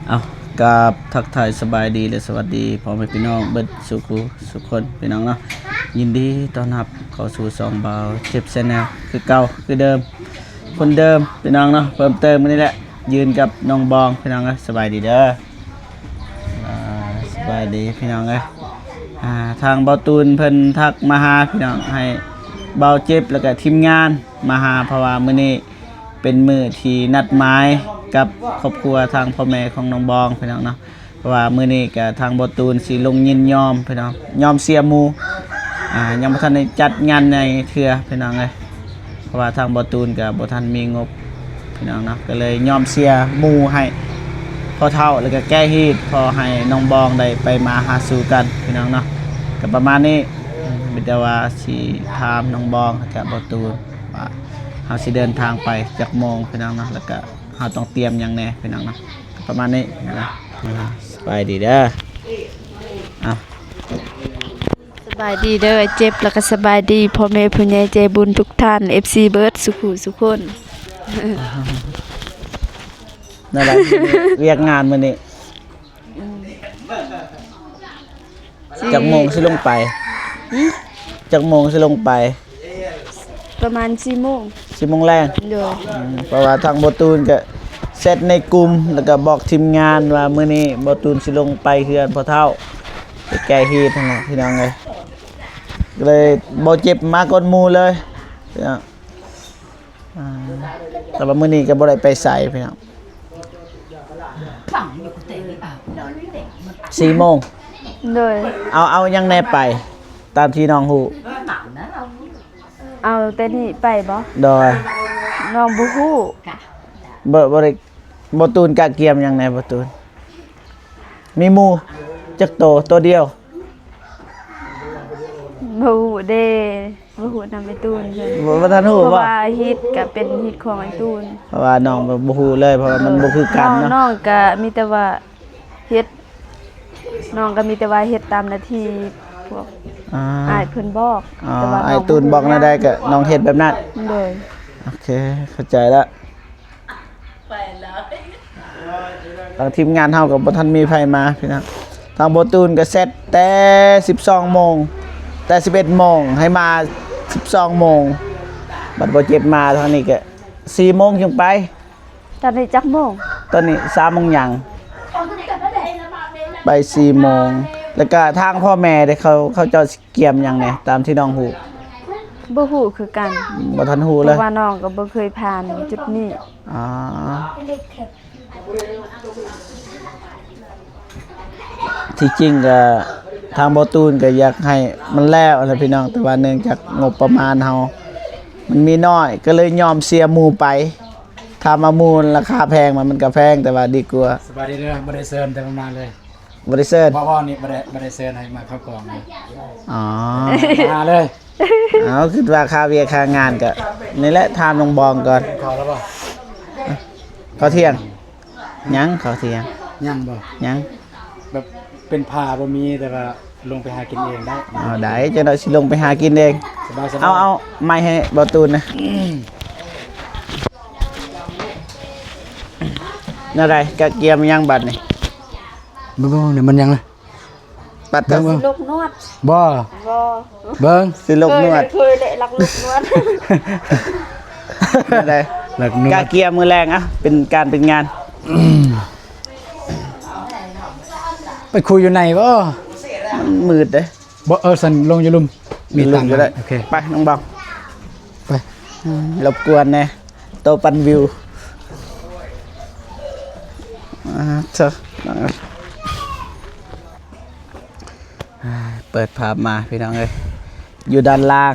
ເອົາ ກາບທັກທາຍສະບາຍດີ ແລະ ສະຫວັດດີພໍ່ແມ່ພີ່ນ້ອງເບິດສູ່ຄູ່ສູ່ຄົນພີ່ນ້ອງເນາະ. ຍິນດີຕ້ອນຮັບເຂົ້າສູ່ຊ່ອງບ່າວເຈັບ Channel ຄືເກົ່າຄືເດີມ ຄົນເດີມພີ່ນ້ອງເນາະ. ເພີ່ມເຕີມມື້ນີ້ແຫຼະ ຢືນກັບນ້ອງບອງພີ່ນ້ອງເອີຍ. ສະບາຍດີເດີ ອ່າ ສະບາຍດີພີ່ນ້ອງເອີຍ. ອ່າ ທາງບ່າວຕູນເພິ່ນທັກມາຫາພີ່ນ້ອງ ໃຫ້ບ່າວເຈັບ ແລ້ວກະທີມງານມາຫາ ເພາະວ່າມື້ນີ້ ເປັນມື້ທີ່ນັດໝາຍກັບຄອບຄົວທາງພໍ່ແມ່ຂອງນ້ອງບອງພີ່ນ້ອງເນາະ. ເພາະວ່າມື້ນີ້ກະທາງບ່າວຕູນຊິລົງຍິນຍອມພີ່ນ້ອງ ຍອມເສຍໝູ່ ອ່າ ຍັງບໍ່ທັນໄດ້ຈັດງານໃຫຍ່ເທື່ອພີ່ນ້ອງເອີຍ. ເພາະວ່າທາງບ່າວຕູນກະບໍ່ທັນມີງົບພີ່ນ້ອງເນາະ ກະເລີຍຍອມເສຍໝູ່ໃຫ້ພໍ່ເຖົ້າ ແລ້ວກະແກ້ຮີດ ພໍໃຫ້ນ້ອງບອງໄດ້ໄປມາຫາສູ່ກັນພີ່ນ້ອງເນາະ. ກະປະມານນີ້ ມີແຕ່ວ່າຊິຖາມນ້ອງບອງກັບບ່າວຕູນວ່າ ເຮົາຊິເດີນທາງໄປຈັກໂມງພີ່ນ້ອງເນາະ ແລ້ວກະເຮົາຕ້ອງຕຽມຫຍັງແດ່ພີ່ນ້ອງເນາະ ປະມານນີ້ນະ. ສະບາຍດີເດີ ເອົາ ສະບາຍດີເດີອ້າຍເຈັບ ແລ້ວກະສະບາຍດີພໍ່ແມ່ຜູ້ໃຫຍ່ໃຈບຸນທຸກທ່ານ ເອັຟຊີ ເບິດສູ່ຄູ່ສູ່ຄົນ. ແນວໃດ ວຽກງານມື້ນີ້? ອືມ ຈັກໂມງຊິລົງໄປ? ຫື? ຈັກໂມງຊິລົງໄປ? ປະມານສີ່ໂມງ ສີ່ໂມງແລງ. ໂດຍ ອືມ ເພາະວ່າທາງບ່າວຕູນກະແຊັດໃນກຸ່ມ ແລ້ວກະບອກທີມງານວ່າມື້ນີ້ບ່າວຕູນຊິລົງໄປເຮືອນພໍ່ເຖົ້າ ໄປແກ້ຮີດຫັ້ນນະພີ່ນ້ອງເອີຍ. ກະເລີຍບ່າວເຈັບມາກ່ອນໝູ່ເລີຍພີ່ນ້ອງ. ອ່າ ແຕ່ວ່າມື້ນີ້ກະບໍ່ໄດ້ໄປໃສພີ່ນ້ອງ. ສີ່ໂມງ. ໂດຍ ເອົາ ເອົາຫຍັງແດ່ໄປ ຕາມທີ່ນ້ອງຮູ້? ເອົາແຕ່ນີ້ໄປບໍ? ໂດຍ ນ້ອງບໍ່ຮູ້. ບໍ່ ບໍ່ໄດ້ ບ່າວຕູນກະກຽມຫຍັງແດ່ ບ່າວຕູນ? ມີໝູ່ຈັກໂຕ? ໂຕດຽວ. ບໍ່ຮູ້ເດ້ ບໍ່ຮູ້ນຳອ້າຍຕູນເພິ່ນ. ບໍ່ ບໍ່ທັນຮູ້ບໍ? ເພາະວ່າຮີດກະເປັນຮີດຂອງອ້າຍຕູນ. ເພາະວ່ານ້ອງບໍ່ ບໍ່ຮູ້ເລີຍ ເພາະວ່າມັນບໍ່ຄືກັນເນາະ. ນ້ອງ ນ້ອງກະມີແຕ່ວ່າເຮັດ ນ້ອງກະມີແຕ່ວ່າເຮັດຕາມໜ້າທີ່ພວກ ອ່າ ອ້າຍເພິ່ນບອກ. ອໍ ແຕ່ວ່າອ້າຍຕູນບອກແນວໃດກະນ້ອງເຮັດແບບນັ້ນ. ໂດຍ ໂອເຄ ເຂົ້າໃຈລະ. ໄປແລ້ວ ທາງທີມງານເຮົາກະບໍ່ທັນມີໃຜມາພີ່ນ້ອງ. ທາງບ່າວຕູນກະແຊັດແຕ່ສິບສອງໂມງ ແຕ່ສິບເອັດໂມງ ໃຫ້ມາສິບສອງໂມງ. ບັດບ່າວເຈັບມາທາງນີ້ກະສີ່ໂມງຈຶ່ງໄປ. ຕອນນີ້ຈັກໂມງ? ຕອນນີ້ສາມໂມງຫຍັງ ໄປສີ່ໂມງ. ແລ້ວກະທາງພໍ່ແມ່ເດ ເຂົາ ເຂົາເຈົ້າ ກຽມຫຍັງແດ່ ຕາມທີ່ນ້ອງຮູ້? ບໍ່ຮູ້ຄືກັນ ບໍ່ທັນຮູ້ເລີຍ ເພາະວ່ານ້ອງກະບໍ່ເຄີຍຜ່ານຈຸດນີ້. ອໍ ທີ່ຈິງກະທາງບ່າວຕູນກະຢາກໃຫ້ມັນແລ້ວຫັ້ນແຫຼະພີ່ນ້ອງ ແຕ່ວ່າເນື່ອງຈາກງົບປະມານເຮົາມັນມີໜ້ອຍ ກະເລີຍຍອມເສຍໝູ່ໄປ. ຖາມວ່າໝູ່ລາຄາແພງບໍ່? ມັນກະແພງ ແຕ່ວ່າດີກວ່າ. ສະບາຍດີເດີ ບໍ່ໄດ້ເຊີນແຕ່ມາເລີຍ. ບໍ່ໄດ້ເຊີນ ບໍ່ ບໍ່ ນີ້ບໍ່ໄດ້ ບໍ່ໄດ້ເຊີນໃຫ້ມາເຂົ້າກອງ. ອໍ ມາເລີຍ. ເອົາ ຄິດວ່າຄາວຽກຄາງານກະນີ້ແຫຼະ ຖາມນ້ອງບອງກ່ອນ. ເຂົ້າແລ້ວບໍ່? ເຂົ້າທ່ຽງ ຍັງ ເຂົ້າທ່ຽງ ຍັງບໍ່? ຍັງ ແບບເປັນພາບໍ່ມີ ແຕ່ວ່າລົງໄປຫາກິນເອງໄດ້. ເອົາ ໄດ້ ຈັກໜ້ອຍຊິລົງໄປຫາກິນເອງ. ສະບາຍ ສະບາຍ ເອົາ ເອົາໄມໃຫ້ບ່າວຕູນນະ. ແນວໃດ ກະກຽມຫຍັງບັດນີ້? ເບິ່ງໆ ນີ້ມັນຫຍັງລະ? ປັດ ເບິ່ງໆ ຊິລົກນວດ ບໍ່? ບໍ່ ເບິ່ງ ຊິລົກນວດ ເຄີຍແຫຼະ ເຄີຍແຫຼະ ລັກລົກນວດ. ແນວໃດ ລັກນວດ ກະກຽມມື້ແລງ ອ່ະ ເປັນການເປັນງານ. ໄປຄຸຍຢູ່ໃນບໍ່? ມັນມືດເດ້. ບໍ່ ເອີ ຊັ້ນລົງຢູ່ລຸ່ມ ມີຕັງ ໂອເຄ ໄປນ້ອງບອງ ໄປ. ອືມ ລົບກວນແດ່ ໂຕະປັ່ນວິວ. ອ່າ ເທີ ອ່າ ເປີດພາບມາພີ່ນ້ອງເອີຍ ຢູ່ດ້ານລ່າງ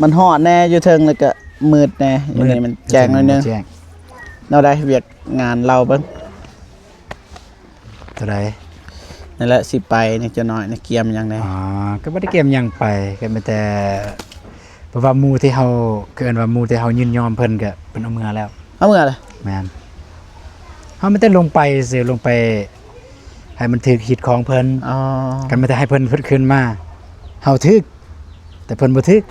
ມັນຮ້ອນແດ່ ຢູ່ເທິງແລ້ວກະມືດແດ່ ຢູ່ນີ້ມັນແຈ້ງໜ້ອຍໜຶ່ງ. ແນວໃດ ວຽກງານເລົ່າເບິ່ງ. ໂຕໃດ? ນັ້ນແຫຼະ ຊິໄປນີ້ ເຈົ້ານ້ອຍນີ້ກຽມຫຍັງແດ່? ອໍ ກະບໍ່ໄດ້ກຽມຫຍັງໄປ ກະມີແຕ່ ເພາະວ່າໝູ່ທີ່ເຮົາ ຄືເອີ້ນວ່າໝູ່ທີ່ເຮົາຍິນຍອມເພິ່ນ ກະເພິ່ນເອົາເມືອແລ້ວ. ເອົາເມືອແລ້ວ? ແມ່ນ ເຮົາມີແຕ່ລົງໄປຊື່ ລົງໄປໃຫ້ມັນຖືກຮີດຄອງເພິ່ນ. ອໍ ກະມີແຕ່ໃຫ້ເພິ່ນຂຶ້ນມາ ເຮົາຖືກ ແຕ່ເພິ່ນບໍ່ຖືກ.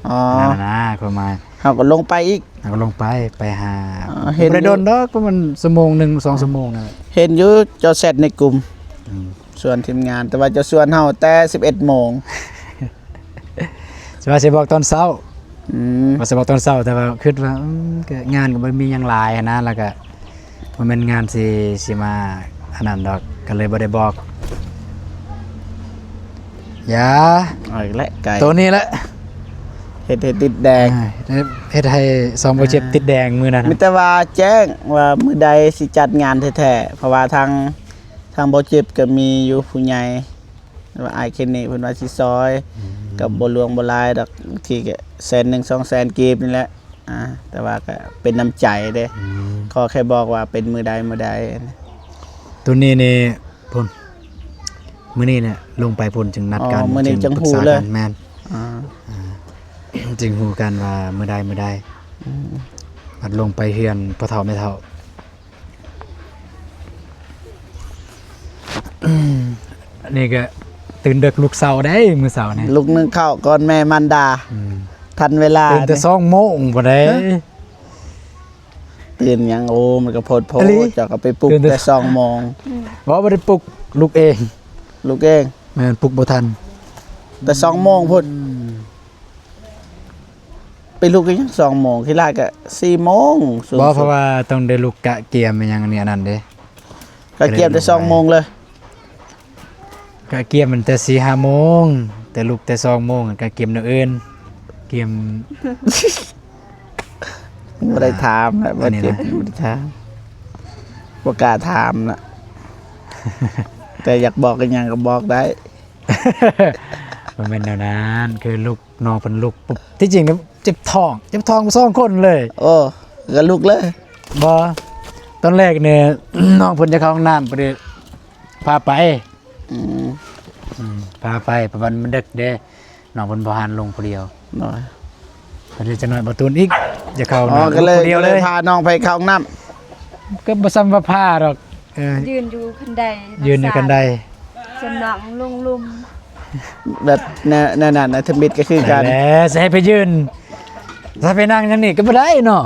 ອໍ ນັ້ນນະ ຄວາມໝາຍ ເຮົາກໍລົງໄປອີກ ເຮົາກໍລົງໄປ ໄປຫາ ເອີ ເຫັນຢູ່ ບໍ່ໄດ້ດົນດອກ ປະມານຊົ່ວໂມງໜຶ່ງ ສອງຊົ່ວໂມງນັ້ນແຫຼະ ເຫັນຢູ່ເຈົ້າແຊັດໃນກຸ່ມ ອືມ ຊວນທີມງານ ແຕ່ວ່າເຈົ້າຊວນເຮົາແຕ່ສິບເອັດໂມງ ຊິວ່າຊິບອກຕອນເຊົ້າ ອືມ ວ່າຊິບອກຕອນເຊົ້າ ແຕ່ວ່າຄິດວ່າ ອືມ ກໍງານກໍບໍ່ມີຫຍັງຫຼາຍຫັ້ນນະ ແລ້ວກໍບໍ່ແມ່ນງານຊິ ຊິມາອັນນັ້ນດອກ ກໍເລີຍບໍ່ໄດ້ບອກ. ຢ່າ ເອົາອີກແລ້ວ ໄກ່ ໂຕນີ້ແຫຼະ ເຮັດໃຫ້ຕິດແດງ ອ່າ ເຮັດ ເຮັດໃຫ້ສອງບໍ່ເຈັບ ອ່າ ຕິດແດງມື້ນັ້ນ ມີແຕ່ວ່າແຈ້ງວ່າມື້ໃດຊິຈັດງານແທ້ໆ ເພາະວ່າທາງ ທາງບໍ່ເຈັບກໍມີຢູ່ຜູ້ໃຫຍ່ ວ່າອ້າຍເຄນນີ້ເພິ່ນວ່າຊິຊ່ອຍ ອືມ ກໍບໍ່ຫຼວງບໍ່ຫຼາຍດອກ ບາງທີກໍແສນໜຶ່ງ ສອງແສນກີບນີ້ແຫຼະ ອ່າ ແຕ່ວ່າກໍເປັນນ້ຳໃຈເດ້ ອືມ ຂໍແຄ່ບອກວ່າເປັນມື້ໃດມື້ໃດ ໂຕນີ້ນີ້ ພຸ້ນ ມື້ນີ້ແຫຼະ ລົງໄປພຸ້ນຈຶ່ງນັດກັນ ອໍ ມື້ນີ້ຈຶ່ງຮູ້ເລີຍ ຈຶ່ງປຶກສາກັນ ແມ່ນ ອ່າ ອ່າ ຈຶ່ງຮູ້ກັນວ່າມື້ໃດມື້ໃດ ອືມ ບັດລົງໄປເຮືອນພໍ່ເຖົ້າແມ່ເຖົ້າ ອັນນີ້ກໍຕື່ນເດິກລຸກເຊົ້າໄດ໋ ມື້ເຊົ້ານີ້ ລຸກໜຶ່ງເຂົ້າກ່ອນແມ່ມານດາ ອືມ ທັນເວລາ ຕື່ນແຕ່ ນີ້ ສອງໂມງພຸ້ນເດ້ ຮະ? ຕື່ນຫຍັງ ໂອ້ ມັນກໍໂພດໂພ ອີ່ຫຼີ ເຈົ້າກໍໄປປຸກແຕ່ສອງໂມງ ບໍ່ ບໍ່ໄດ້ປຸກ ລຸກເອງ ລຸກເອງ ແມ່ນ ປຸກບໍ່ທັນ ແຕ່ສອງໂມງພຸ້ນ ອືມ ໄປລຸກອີ່ຫຍັງສອງໂມງ ຂີ້ລ້າຍກໍສີ່ໂມງສູງສຸດ ບໍ່ ເພາະວ່າຕ້ອງໄດ້ລຸກກະກຽມອີ່ຫຍັງອັນນີ້ອັນນັ້ນເດ້ ກະກຽມແຕ່ສອງໂມງເລີຍ ກະກຽມມັນແຕ່ສີ່ຫ້າໂມງ ແຕ່ລຸກແຕ່ສອງໂມງ ກະກຽມແນວອື່ນ ກຽມ ບໍ່ໄດ້ຖາມນະ ອັນນີ້ນະ ບໍ່ໄດ້ຖາມ ບໍ່ກ້າຖາມນະ ແຕ່ຢາກບອກອີ່ຫຍັງກໍບອກໄດ້ ບໍ່ແມ່ນແນວນັ້ນ ຄືລຸກ ນ້ອງເພິ່ນລຸກປຸບ ທີ່ຈິງເຈັບທ້ອງ ເຈັບທ້ອງສອງຄົນເລີຍ ໂອ້ ກໍລຸກເລີຍ ບໍ່ ຕອນແລກນີ້ ນ້ອງເພິ່ນຈະເຂົ້າຫ້ອງນ້ຳ ພໍດີພາໄປ ອືມ ອືມ ພາໄປ ເພາະວ່າມັນເດິກເດ້ ນ້ອງເພິ່ນບໍ່ຫັນລົງຜູ້ດຽວ ໂດຍ ພໍດີຈັກໜ້ອຍບໍ່ຕູນອີກ ຈະເຂົ້າ ອໍ ກໍເລີຍ ກໍເລີຍພານ້ອງໄປເຂົ້າຫ້ອງນ້ຳ ກໍບໍ່ຊ່ຳວ່າພາດອກ ເອີ ຢືນຢູ່ຄັນໄດ ຢືນຢູ່ຄັນໄດ ສ່ວນນ້ອງລົງລຸ່ມ ແບບແນວ ແນວນັ້ນນະ ທຳອິດກໍຄືກັນ ແຫຼະ ຊິໃຫ້ໄປຢືນ ຊິໃຫ້ໄປນັ່ງຫຍັງນີ້ກໍບໍ່ໄດ້ເນາະ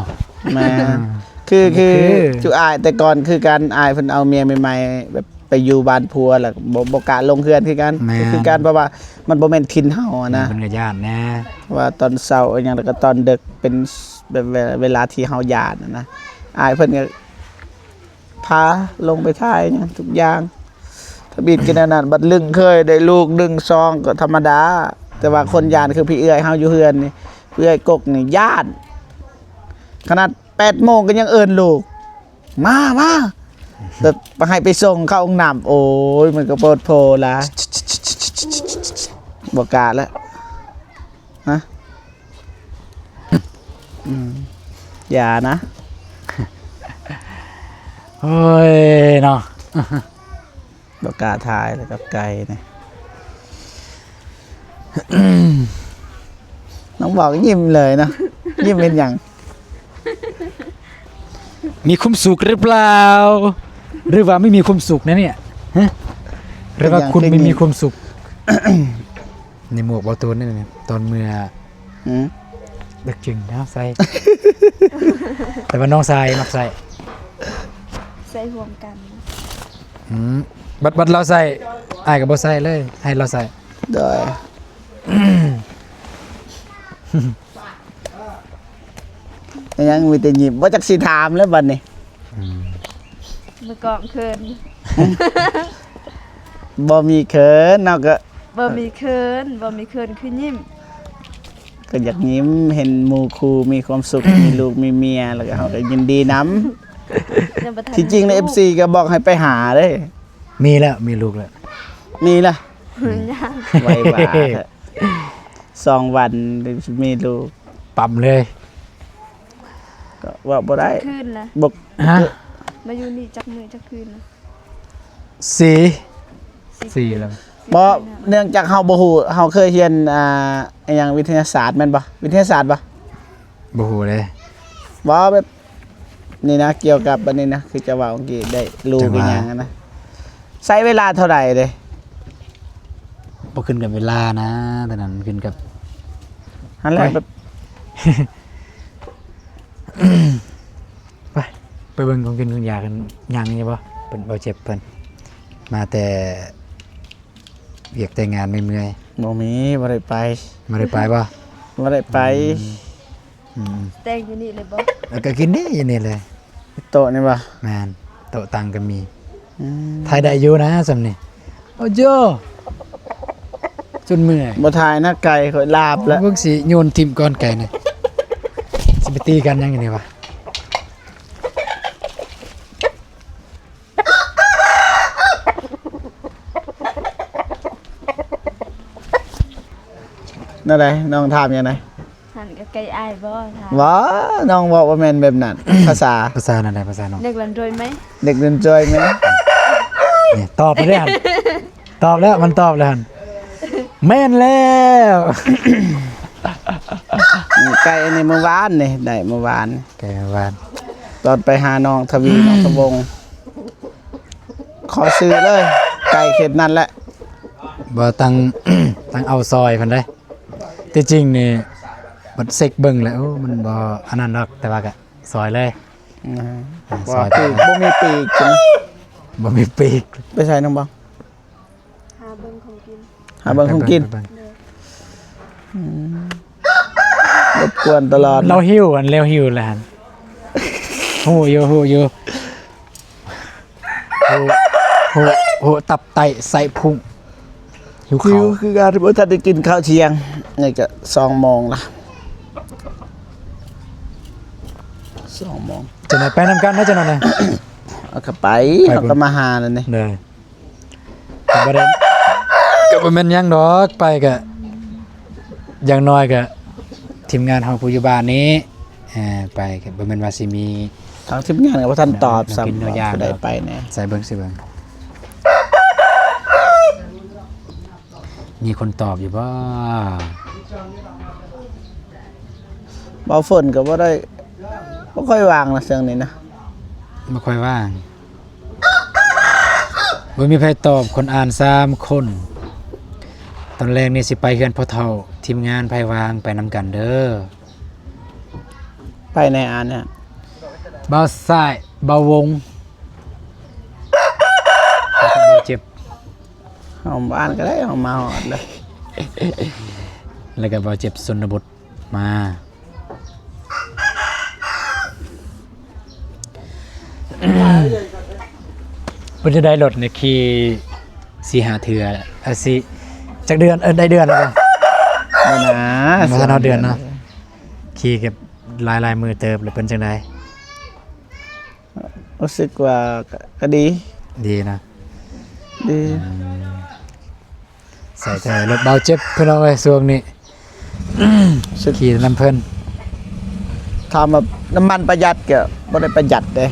ແມ່ນ ອືມ ຄື ຄື ຄືຈຸອ້າຍແຕ່ກ່ອນຄືກັນ ອ້າຍເພິ່ນເອົາເມຍໃໝ່ໆ ແບບໄປຢູ່ບ້ານຜົວ ແລ້ວກໍບໍ່ ບໍ່ກ້າລົງເຮືອນຄືກັນ ແມ່ນ ກໍຄືກັນ ເພາະວ່າມັນບໍ່ແມ່ນຖິ່ນເຮົາຫັ້ນນະ ເພິ່ນກໍຢ້ານແດ່ ວ່າຕອນເຊົ້າອີ່ຫຍັງ ແລ້ວກໍຕອນເດິກ ເປັນແບບເວລາທີ່ເຮົາຢ້ານຫັ້ນນະ ອ້າຍເພິ່ນກໍ ພາລົງໄປຖ່າຍຫຍັງທຸກຢ່າງ ທຳອິດກໍແນວນັ້ນ ບັດລຶ້ງເຄີຍໄດ້ລູກໜຶ່ງສອງກໍທຳມະດາ ແຕ່ວ່າຄົນຢ້ານຄືພີ່ເອື້ອຍເຮົາຢູ່ເຮືອນນີ້ ພີ່ເອື້ອຍກົກນີ້ຢ້ານ ຂະໜາດແປດໂມງກໍຍັງເອີ້ນລູກ ມາ ມາ ແບບໃຫ້ໄປສົ່ງເຂົ້າຫ້ອງນ້ຳ ໂອ້ຍ ມັນກໍໂພດໂພຫຼາຍ ບໍ່ກ້າແລ້ວ ຮະ ອືມ ຢ່ານະ ໂອ້ຍເນາະ ບໍ່ກ້າຖ່າຍແລ້ວກັບໄກ່ນີ້ ນ້ອງບອກຍິ້ມເລີຍເນາະ ຍິ້ມເປັນຫຍັງ? ມີความสุขหรือเปล่า หรือว่าไม่มีความสุขนะเนี่ย ฮะ หรือว่าคุณไม่มีความสุข นี่หมวกบ่าวตูนนี่ ตอนเมื่อ อืม เด็กจริงนะใส่ แต่ว่าน้องชายมักใส่ ใส่ร่วมกัน อืม บัด บัดเราใส่ อ้ายก็บ่ใส่เลย ให้เราใส่ โดย ยังมีแต่ยิ้ม บ่จักสิถามแล้วบัดนี้ อืม มือกองเคิน บ่มีเคินเนาะ ก็บ่มีเคิน บ่มีเคินคือยิ้ม ก็อยากยิ้ม เห็นหมู่คู่มีความสุข มีลูกมีเมีย แล้วก็เฮาก็ยินดีนำ ยังบ่ทัน ที่จริงใน เอฟซี ก็บอกให้ไปหาเด้ มีแล้ว มีลูกแล้ว มีแล้ว ยัง ไวว่าแท้ สองวันมีลูก ปั๊มเลย ก็เว้าบ่ได้ จักคืนละ บ่ ฮะ มาอยู่นี่จักมื้อจักคืนละ สี่ สี่ สี่แล้ว บ่ เนื่องจากเฮาบ่ฮู้ เฮาเคยเรียน อ่า อิหยังวิทยาศาสตร์แม่นบ่ วิทยาศาสตร์บ่ บ่ฮู้เด้ บ่แบบ นี่นะ เกี่ยวกับอันนี้นะ คือจะเว้าเมื่อกี้ได้ลูก จั่งว่า อีหยังอะนะ ใช้เวลาเท่าใดเด้ บ่ขึ้นกับเวลานะ แต่นั้นขึ้นกับ นั่นแหละ โอ้ย แบบ ໄປ ໄປເບິ່ງຂອງກິນຂອງຢາກັນ ຍັງຢູ່ບໍ່? ເພິ່ນ ບໍ່ເຈັບເພິ່ນ ມາແຕ່ວຽກແຕ່ງານເມື່ອຍໆ. ບໍ່ມີ ບໍ່ໄດ້ໄປ. ບໍ່ໄດ້ໄປບໍ່? ບໍ່ໄດ້ໄປ. ອືມ ອືມ ແຕ່ງຢູ່ນີ້ເລີຍບໍ່? ເອີ ກໍກິນນີ້ຢູ່ນີ້ເລີຍ. ໂຕະນີ້ບໍ່? ແມ່ນ ໂຕະຕັ່ງກໍມີ. ອືມ ຖ່າຍໄດ້ຢູ່ນະຊ່ຳນີ້. ໂອ້ໂຈ ຈົນເມື່ອຍ. ບໍ່ຖ່າຍນະ ໄກ່ຂ້ອຍລາບແລ້ວ. ເບິ່ງຊິໂຍນຖິ້ມກ່ອນໄກ່ນະ. ຊິໄປຕີກັນຫຍັງຢູ່ນີ້ວະ? ແນວໃດ? ນ້ອງຖາມຫຍັງນະ? ຫັ້ນກໍໄກ່ອ້າຍບໍ່? ຖາມ ບໍ່ ນ້ອງເວົ້າບໍ່ແມ່ນແບບນັ້ນ. ພາສາ ພາສານັ້ນແຫຼະ ພາສານ້ອງ. ເດັກຫຼິ້ນໂດຍໄໝ? ເດັກຫຼິ້ນໂດຍໄໝ? ນີ້ຕອບແລ້ວຫັ້ນ ຕອບແລ້ວ ມັນຕອບແລ້ວຫັ້ນ. ແມ່ນແລ້ວ. ໄກ່ອັນນີ້ມື້ວານນີ້ ໄດ້ມື້ວານ. ໄກ່ວານ ຕອນໄປຫານ້ອງທະວີ ນ້ອງທະວົງ ຂໍຊື້ເລີຍ ໄກ່ເຂດນັ້ນແຫຼະ. ບໍ່ ຕັ້ງ ຕັ້ງເອົາຊອຍເພິ່ນເດ້. ທີ່ຈິງນີ້ບັດເຊັກເບິ່ງແລ້ວ ໂອ້ ມັນບໍ່ອັນນັ້ນດອກ ແຕ່ວ່າກະຊອຍເລີຍ. ອືມ ອາ ບໍ່ ຊອຍ ປີກ ບໍ່ມີປີກ ບໍ່ມີປີກ. ໄປໃສນ້ອງບອງ? ຫາເບິ່ງຂອງກິນ ຫາເບິ່ງຂອງກິນ. ໄປເບິ່ງ ໄປເບິ່ງ. ໂດຍ. ອືມ ລົບກວນຕະຫຼອດ. ລາວຫິວ ອັນລາວຫິວແລ້ວຫັ້ນ ຮູ້ຢູ່ ຮູ້ຢູ່ ໂຫ ໂຫ ໂຫ ຕັບໄຕໄສ້ພຸ້ງ ຫິວເຂົ້າ. ຫິວຄືກັນ ບໍ່ທັນໄດ້ກິນເຂົ້າທ່ຽງ. ນີ້ກໍສອງໂມງລະ ສອງໂມງ. ຈັ່ງໃດໄປນຳກັນເນາະ ຈັ່ງໃດນະ. ເອົາກໍໄປ ໄປ ເຮົາກໍມາຫາແລ້ວນີ້. ໂດຍ. ກໍບໍ່ໄດ້ ກໍບໍ່ແມ່ນຫຍັງດອກ ໄປກໍຢ່າງໜ້ອຍກໍທີມງານເຮົາຜູ້ຢູ່ບ້ານນີ້ ເອີ ໄປກໍບໍ່ແມ່ນວ່າຊິມີ ທາງທີມງານກໍບໍ່ທັນຕອບຊ້ຳ ແນວກິນແນວຢາກ ຜູ້ໃດໄປແດ່. ໃສ່ເບິ່ງ ໃສ່ເບິ່ງ ມີຄົນຕອບຢູ່ບໍ່? ບໍ່ ຝົນກໍບໍ່ໄດ້ ບໍ່ຄ່ອຍວ່າງນະ ຊ່ວງນີ້ນະ ບໍ່ຄ່ອຍວ່າງ. ບໍ່ມີໃຜຕອບ ຄົນອ່ານສາມຄົນ. ຕອນແລງນີ້ຊິໄປເຮືອນພໍ່ເຖົ້າ ທີມງານໃຜວ່າງໄປນຳກັນເດີ. ໄປແດ່ອ່ານນະ ບ່າວຊາຍ ບ່າວວົງ ແລ້ວກໍບ່າວເຈັບ. ເຮົາອ່ານກໍໄດ້ ເຮົາມາຮອດແລ້ວ ແລ້ວກໍບ່າວເຈັບຊົນນະບົດ. ມາ ເປັນຈັ່ງໃດລົດນີ້ ຂີ່ສີ່ຫ້າເທື່ອ ເອີ ສີ່ ຈັກເດືອນ ເອີ ໄດ້ເດືອນແລ້ວບໍ່? ບໍ່ນາ ບໍ່ທັນຮອດເດືອນເນາະ. ຂີ່ກັບຫຼາຍໆມື້ເຕີບແລ້ວ ເປັນຈັ່ງໃດ? ຮູ້ສຶກວ່າກະ ກະດີ ດີນະ ດີ. ອືມ ໃສ່ແຕ່ລົດບ່າວເຈັບ ພີ່ນ້ອງເອີຍ ຊ່ວງນີ້ ຂີ່ນຳເພິ່ນ. ຖາມວ່ານ້ຳມັນປະຢັດ ກໍບໍ່ໄດ້ປະຢັດເດ້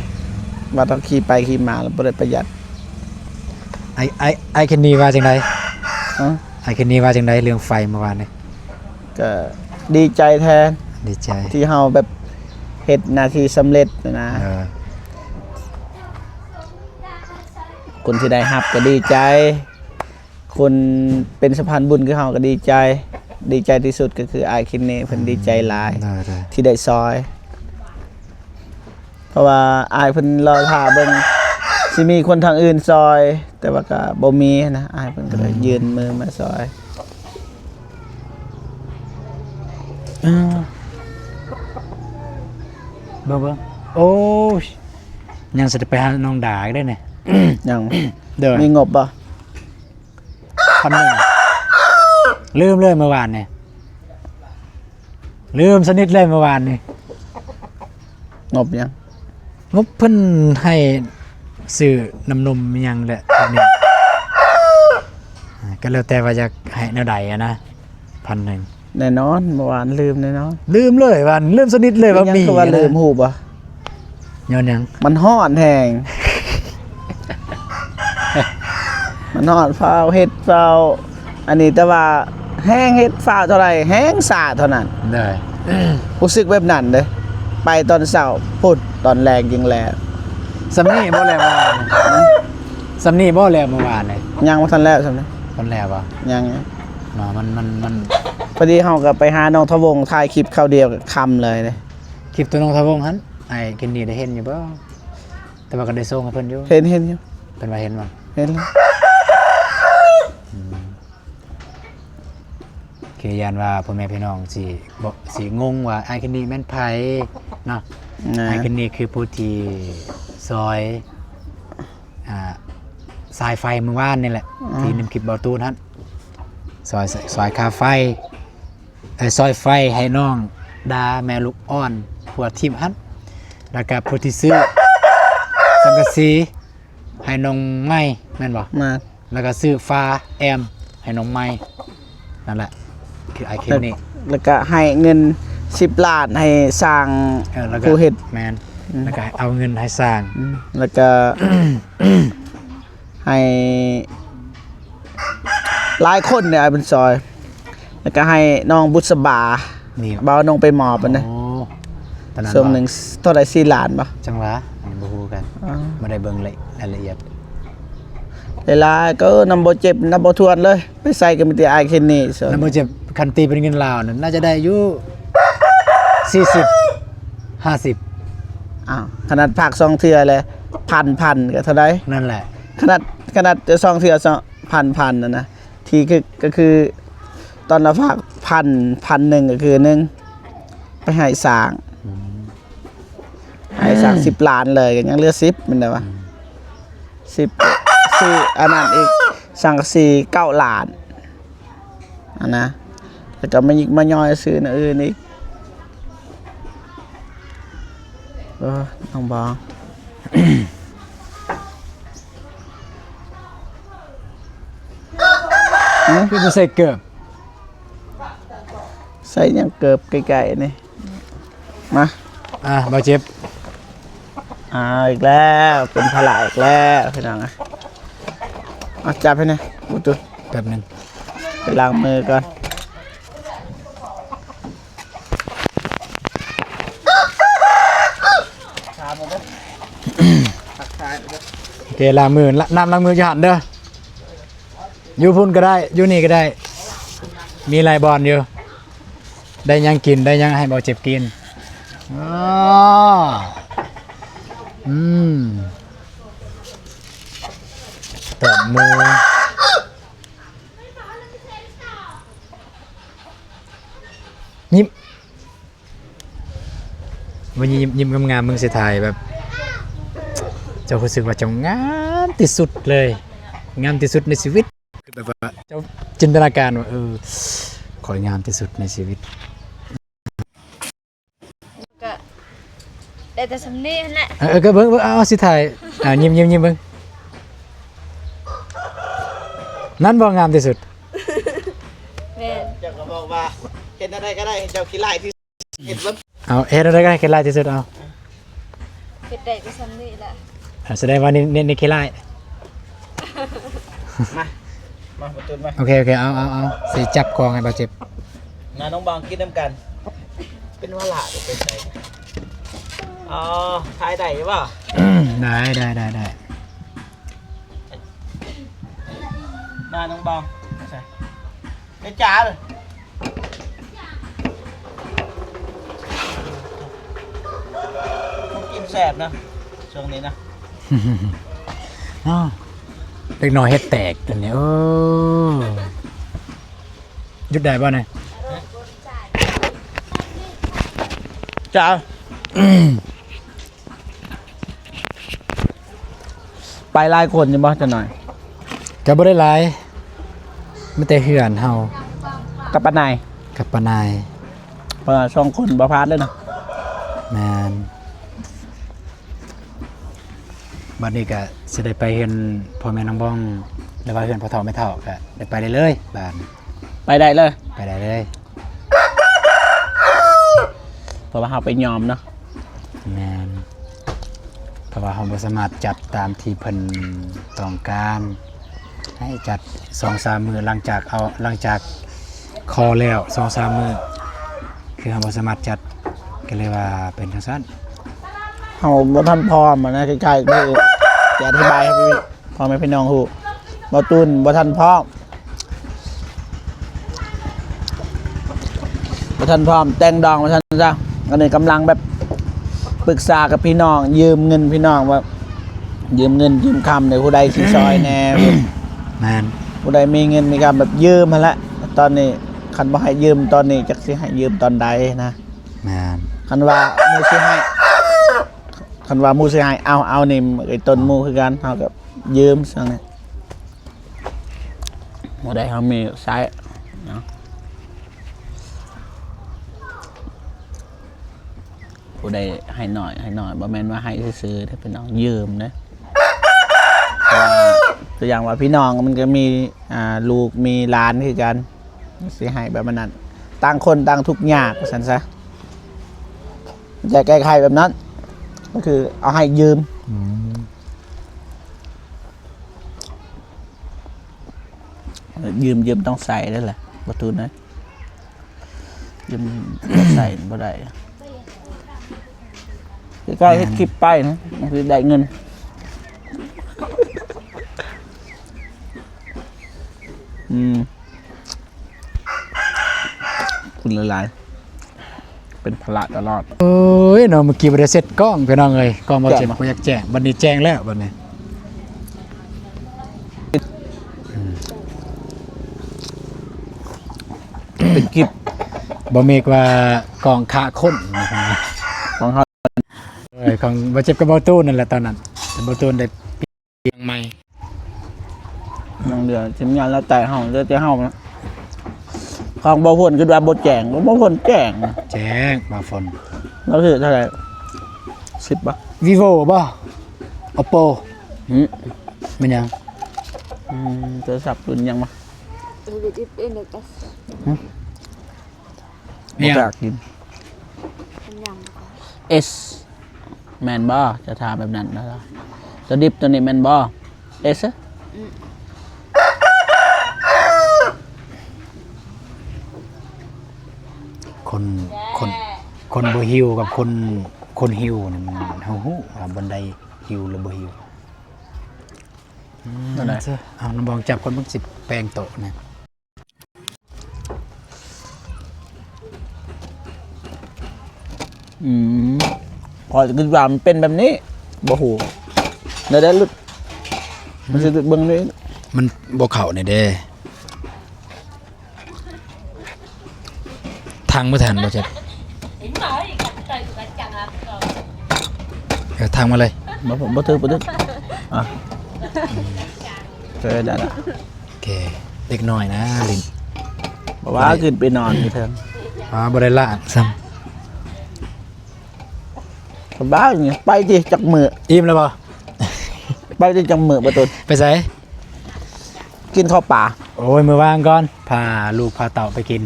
ວ່າຕ້ອງຂີ່ໄປຂີ່ມາແລ້ວບໍ່ໄດ້ປະຢັດ. ອ້າຍ ອ້າຍ ອ້າຍເຄນນີວ່າຈັ່ງໃດ? ຮະ? ອ້າຍເຄນນີວ່າຈັ່ງໃດເລື່ອງໄຟມື້ວານນີ້? ກໍດີໃຈແທນ ດີໃຈ ທີ່ເຮົາແບບເຮັດໜ້າທີ່ສຳເລັດນະ. ເອີ ຄົນທີ່ໄດ້ຮັບກໍດີໃຈ ຄົນເປັນສະພານບຸນຄືເຮົາກໍດີໃຈ. ດີໃຈທີ່ສຸດກໍຄືອ້າຍຄິນເນ ເພິ່ນດີໃຈຫຼາຍ ອືມ ທີ່ໄດ້ຊ່ອຍ. ເພາະວ່າອ້າຍເພິ່ນລໍຖ້າເບິ່ງ ຊິມີຄົນທາງອື່ນຊ່ອຍ ແຕ່ວ່າກໍບໍ່ມີນະ. ອ້າຍເພິ່ນກໍເລີຍ ອືມ ຍື່ນມືມາຊ່ອຍ. ເອີ ເບິ່ງໆ ໂອ້ຍ ຍັງຊິໄປຫານ້ອງດາອີກເດ້ນີ້. ຍັງ ໂດຍ ມີງົບບໍ່? ພັນໜຶ່ງ ລືມເລີຍມື້ວານນີ້ ລືມສະໜິດເລີຍມື້ວານນີ້. ງົບຫຍັງ? ງົບເພິ່ນໃຫ້ຊື້ນ້ຳນົມອີ່ຫຍັງແຫຼະ ແບບນີ້ ກໍແລ້ວແຕ່ວ່າຢາກໃຫ້ແນວໃດຫັ້ນນະ. ພັນໜຶ່ງ ແນ່ນອນ ເມື່ອວານລືມແນ່ນອນ. ລືມເລີຍ ວານລືມສະໜິດເລີຍວ່າມີ. ເປັນຫຍັງຄືວ່າລືມ ຮູ້ບໍ່? ຍ້ອນຫຍັງ? ມັນຮ້ອນແຮງ ມັນຮ້ອນ ຟ້າວເຮັດ ຟ້າວອັນນີ້ ແຕ່ວ່າແຮງເຮັດ ຟ້າວເທົ່າໃດ ແຮງຊ້າເທົ່ານັ້ນ. ໂດຍ ຮູ້ສຶກແບບນັ້ນເດ້. ໄປຕອນເຊົ້າພຸ້ນ ຕອນແລງຈຶ່ງແລ້ວ. ສ່ຳນີ້ບໍ່ແລ້ວເມື່ອວານ? ຮະ? ສ່ຳນີ້ບໍ່ແລ້ວເມື່ອວານນີ້? ຍັງບໍ່ທັນແລ້ວສ່ຳນີ້. ບໍ່ແລ້ວບໍ່? ຍັງ. ເນາະ ມັນ ມັນ ມັນ ພໍດີເຮົາກໍໄປຫານ້ອງທະວົງ ຖ່າຍຄລິບຄາວດຽວກໍຄ່ຳເລີຍເດ້. ຄລິບຕົວນ້ອງທະວົງຫັ້ນ ອ້າຍເຄນນີໄດ້ເຫັນຢູ່ບໍ່? ແຕ່ວ່າກໍໄດ້ສົ່ງໃຫ້ເພິ່ນຢູ່. ເຫັນ ເຫັນຢູ່. ເພິ່ນວ່າເຫັນບໍ່? ເຫັນແລ້ວ. ອືມ ຄືຢ້ານວ່າພໍ່ແມ່ພີ່ນ້ອງຊິບໍ່ ຊິງົງວ່າອ້າຍເຄນນີແມ່ນໃຜເນາະ. ແມ່ນ. ອ້າຍເຄນນີຄືຜູ້ທີ່ຊ່ອຍ ອ່າ ສາຍໄຟມື້ວານນີ້ແຫຼະ ອືມ ທີ່ນຳຄລິບເບົາຕູນຫັ້ນ ຊ່ອຍ ຊ່ອຍຄ່າໄຟ ເອີ ຊ່ອຍໄຟໃຫ້ນ້ອງດາແມ່ລູກອ່ອນ ຜົວຖິ້ມຫັ້ນ ແລ້ວກະຜູ້ທີ່ຊື້ສັງກະສີໃຫ້ນ້ອງໃໝ່ ແມ່ນບໍ່? ແມ່ນ. ແລ້ວກະຊື້ຝາແອມໃຫ້ນ້ອງໃໝ່ ນັ້ນແຫຼະ ຄືອ້າຍເຄນນີ. ແລ້ວກະໃຫ້ເງິນສິບລ້ານໃຫ້ສ້າງ ເອີ ແລ້ວກະ ຜູ້ເຮັດ ແມ່ນ ອືມ ແລ້ວກະເອົາເງິນໃຫ້ສ້າງ ອືມ ແລ້ວກະ ໃຫ້ຫຼາຍຄົນເດ້ອ້າຍບຸນຊອຍ ແລ້ວກະໃຫ້ນ້ອງບຸດສະບາ ນີ້ ບ່າວນົງໄປມອບຫັ້ນນະ. ໂອ້ ຕອນນັ້ນ ຊ່ວງໜຶ່ງເທົ່າໃດ ສີ່ລ້ານບໍ່? ຈັ່ງຫວາ ອັນນີ້ບໍ່ຮູ້ຄືກັນ ອໍ ບໍ່ໄດ້ເບິ່ງລາຍລະອຽດ. ຫຼາຍໆ ກໍນຳບໍ່ເຈັບນຳບໍ່ຖ້ວນເລີຍ ໄປໃສກໍມີແຕ່ອ້າຍເຄນນີ. ນຳບໍ່ເຈັບ ຄັນຕີເປັນເງິນລາວນັ້ນ ໜ້າຈະໄດ້ຢູ່ສີ່ສິບ ຫ້າສິບ. ອ້າວ ຂະໜາດພາກສອງເທື່ອແຫຼະ ພັນ ພັນ ກໍເທົ່າໃດ? ນັ້ນແຫຼະ ຂະໜາດ ຂະໜາດສອງເທື່ອ ສອງ ພັນ ພັນ ນັ້ນນະ ທີ່ຄື ກໍຄືຕອນລະພາກພັນ ພັນໜຶ່ງ ກໍຄືໜຶ່ງ ໄປໃຫ້ສ້າງ ອືມ ໃຫ້ສ້າງ ອືມ ສິບລ້ານເລີຍ ກໍຍັງເຫຼືອສິບ ແມ່ນແລ້ວວະ ອືມ ສິບ ຊື້ອັນນັ້ນອີກ ສັງກະສີເກົ້າລ້ານ ຫັ້ນນະ ແລ້ວກໍມາຍິກມາຍ່ອຍຊື້ແນວອື່ນອີກ. ເອີ ນ້ອງບອງ ຫຶ? ຄືບໍ່ໃສ່ເກີບ? ໃສ່ຫຍັງເກີບໃກ້ໆນີ້? ມາ ອ່າ ບ່າວເຈັບ ອ້າວ ອີກແລ້ວ ເປັນພາລະອີກແລ້ວ ພີ່ນ້ອງເອີຍ. ເອົາ ຈັບໃຫ້ແດ່ ບໍ່ຕຸ ແປັບໜຶ່ງ ໄປລ້າງມືກ່ອນ. ໂອເຄ ລ້າງມື ນ້ຳລ້າງມືຢູ່ຫັ້ນເດີ ຢູ່ພຸ້ນກໍໄດ້ ຢູ່ນີ້ກໍໄດ້ ມີຫຼາຍບ່ອນຢູ່. ໄດ້ຫຍັງກິນ ໄດ້ຫຍັງໃຫ້ບ່າວເຈັບກິນ. ອໍ ອືມ ຕອບໝູ ຍິ້ມ ມື້ນີ້ຍິ້ມ ຍິ້ມງາມໆ ເບິ່ງຊິຖ່າຍແບບ ເຈົ້າຮູ້ສຶກວ່າເຈົ້າງາມທີ່ສຸດເລີຍ ງາມທີ່ສຸດໃນຊີວິດ. ຄືແບບວ່າເຈົ້າຈິນຕະນາການວ່າ ເອີ ຂ້ອຍງາມທີ່ສຸດໃນຊີວິດ. ກໍໄດ້ແຕ່ສ່ຳນີ້ຫັ້ນແຫຼະ. ເອີ ກໍເບິ່ງ ເບິ່ງ ເອົາ ຊິຖ່າຍ ອ່າ ຍິ້ມໆ ເບິ່ງ ນັ້ນບໍ່ງາມທີ່ສຸດ? ແມ່ນ. ເຈົ້າກໍບອກວ່າເຮັດແນວໃດກໍໄດ້ໃຫ້ເຈົ້າຂີ້ຮ້າຍທີ່ສຸດ ເຮັດເບິ່ງ. ເອົາ ເຮັດແນວໃດກໍໄດ້ຂີ້ຮ້າຍທີ່ສຸດ ເອົາ. ເຮັດໄດ້ແຕ່ສ່ຳນີ້ແຫຼະ. ອ່າ ສະແດງວ່ານີ້ ນີ້ ນີ້ຂີ້ຮ້າຍ. ມາ ມາ ປະຕູນມາ. ໂອເຄ ໂອເຄ ເອົາ ເອົາ ເອົາ ຊິຈັບກອງໃຫ້ບ່າວເຈັບ. ມາ ນ້ອງບອງກິນນຳກັນ. ເປັນຫວັດຫຼາຍ ເປັນໄດ? ອໍ ຖ່າຍໄດ້ຢູ່ບໍ່? ໄດ້ ໄດ້ ໄດ້ ໄດ້. ມາ ນ້ອງບອງ ໃສ່ ໄດ້ຈ້າເລີຍ. ຂອງກິນແຊບນະ ຊ່ວງນີ້ນະ. ອ້າວ ເດັກນ້ອຍເຮັດແຕກຕົວນີ້ ເອີ ຢຸດໄດ້ບໍ່ນີ້? ຈ້າ. ໄປຫຼາຍຄົນຢູ່ບໍ່ ຈັກໜ້ອຍ? ກໍບໍ່ໄດ້ຫຼາຍ ມີແຕ່ເຮືອນເຮົາ ກັບປ້ານາຍ ກັບປ້ານາຍ. ເອີ ສອງຄົນບໍ່ພາດເລີຍນະ. ແມ່ນ. ບັດນີ້ກໍຊິໄດ້ໄປເຮືອນພໍ່ແມ່ນ້ອງບອງ ຫຼືວ່າເຮືອນພໍ່ເຖົ້າແມ່ເຖົ້າ ກໍໄດ້ໄປໄດ້ເລີຍບາດນີ້. ໄປໄດ້ເລີຍ ໄປໄດ້ເລີຍ. ເພາະວ່າເຮົາໄປຍອມເນາະ. ແມ່ນ. ເພາະວ່າເຮົາບໍ່ສາມາດຈັດຕາມທີ່ເພິ່ນຕ້ອງການ ໃຫ້ຈັດສອງສາມມື້ ຫຼັງຈາກເອົາ ຫຼັງຈາກຂໍແລ້ວສອງສາມມື້ ຄືເຮົາບໍ່ສາມາດຈັດ ກໍເລີຍວ່າເປັນຈັ່ງຊັ້ນ. ເຮົາບໍ່ທັນພ້ອມຫັ້ນນະ ຄ້າຍໆ ຄືຈະອະທິບາຍໃຫ້ ພໍ່ແມ່ພີ່ນ້ອງຮູ້ ບໍ່ຕູນບໍ່ທັນພ້ອມ ບໍ່ທັນພ້ອມແຕ່ງດອງວ່າຊັ້ນຊະ. ອັນນີ້ກຳລັງແບບ ປຶກສາກັບພີ່ນ້ອງ ຢືມເງິນພີ່ນ້ອງ ວ່າຢືມເງິນຢືມຄຳເດ້ ຜູ້ໃດຊິຊ່ອຍແດ່. ແມ່ນ ຜູ້ໃດມີເງິນມີຄຳແບບຢືມຫັ້ນແຫຼະ. ຕອນນີ້ຄັນບໍ່ໃຫ້ຢືມຕອນນີ້ ຈັກຊິໃຫ້ຢືມຕອນໃດນະ. ແມ່ນ ຄັນວ່າໝູ່ຊິໃຫ້ ຄັນວ່າໝູ່ຊິໃຫ້ ເອົາ ເອົານີ້ ໄອ້ຕົ້ນໝູ່ຄືກັນ ເຮົາກໍຢືມຊັ້ນນະ. ບໍ່ໄດ້ ເຮົາມີໃຊ້ເນາະ. ຜູ້ໃດໃຫ້ໜ້ອຍ ໃຫ້ໜ້ອຍ ບໍ່ແມ່ນວ່າໃຫ້ຊື່ໆເດ້ ພີ່ນ້ອງ ຢືມເດ້. ເພາະວ່າຕົວຢ່າງວ່າພີ່ນ້ອງມັນກໍມີ ອ່າ ລູກມີຫຼານຄືກັນ ຊິໃຫ້ແບບນັ້ນ ຕ່າງຄົນຕ່າງທຸກຍາກ ວ່າຊັ້ນຊະ. ຈະແກ້ໄຂແບບນັ້ນ ກໍຄືເອົາໃຫ້ຢືມ. ອືມ ຢືມ ຢືມຕ້ອງໃຊ້ເດ້ແຫຼະ ບໍ່ຕູນເອີຍ. ຢືມບໍ່ໃຊ້ບໍ່ໄດ້ ຄືການເຮັດຄລິບໄປນະ ມັນຄືໄດ້ເງິນ. ອືມ ພຸ້ນຫຼາຍໆ ເປັນພາລະຕະຫຼອດ. ໂອ້ຍເນາະ ເມື່ອກີ້ບໍ່ໄດ້ເຊັດກ້ອງ ພີ່ນ້ອງເອີຍ ກ້ອງບໍ່ເຈັບ ແຈ້ງບໍ່? ບໍ່ຢາກແຈ້ງ ບັດນີ້ແຈ້ງແລ້ວ ບັດນີ້. ອືມ ເປັນຄລິບ ບໍ່ເມກວ່າກ້ອງຂະຄົນ ຂອງເຮົາ. ເອີ ຂອງບໍ່ເຈັບກັບບໍ່ຕູນນັ້ນແຫຼະ ຕອນນັ້ນ ແຕ່ບໍ່ຕູນໄດ້ ຍັງໃໝ່ ຍັງເຫຼືອທີມງານລາວໃຕ້ເຮົາ ເຫຼືອແຕ່ເຮົານະ. ຂອງບ່າວຝົນຄິດວ່າບໍ່ແຈ້ງ ບ່າວຝົນແຈ້ງ ແຈ້ງບ່າວຝົນ. ລາວຖືກເທົ່າໃດ ສິບບໍ່? Vivo ບໍ່? Oppo ຫື ແມ່ນຫຍັງ? ອືມ ໂທລະສັບລຸ້ນຫຍັງວະ? ຫຶ ບໍ່ກ້າກິນ S ແມ່ນບໍ່? ຈະຖາມແບບນັ້ນນະ. ຕົວດິບຕົວນີ້ແມ່ນບໍ່? S ອືມ ຄົນ ຄົນ ຄົນບໍ່ຫິວກັບຄົນ ຄົນຫິວນີ້ມັນ ເຮົາຮູ້ວ່າບ່ອນໃດຫິວຫຼືບໍ່ຫິວ. ອືມ ນັ້ນແຫຼະ ເອົາ ນ້ຳບອງຈັບກ່ອນ ເບິ່ງຊິແປງໂຕະນະ. ອືມ ຂ້ອຍຄິດວ່າມັນເປັນແບບນີ້ ບໍ່ຮູ້ ແນວໃດຫຼຸດ ມັນຊິຫຼຸດເບິ່ງນີ້ ມັນບໍ່ເຂົ້ານີ້ເດ້. ທັງບໍ່ທັນບໍ່ຈັກ ເອີ ທັງມາເລີຍ ບໍ່ ບໍ່ຖືກ ບໍ່ຖືກ ອ່ະ ເອີ ໄດ້ລະ. ໂອເຄ ເດັກນ້ອຍນະຫຼິ້ນ ບໍ່ວ່າຂຶ້ນໄປນອນຢູ່ເທິງ ອ່າ ບໍ່ໄດ້ລາກຊ້ຳ ສະບາຍນີ້. ໄປຕິຈັກມື້ ອີ່ມແລ້ວບໍ່? ໄປຕິຈັກມື້ ບໍ່ຕຸນ ໄປໃສ? ກິນເຂົ້າປ່າ. ໂອ້ຍ ມື້ວ່າງກ່ອນ ພາລູກພາເຕົ້າໄປກິນ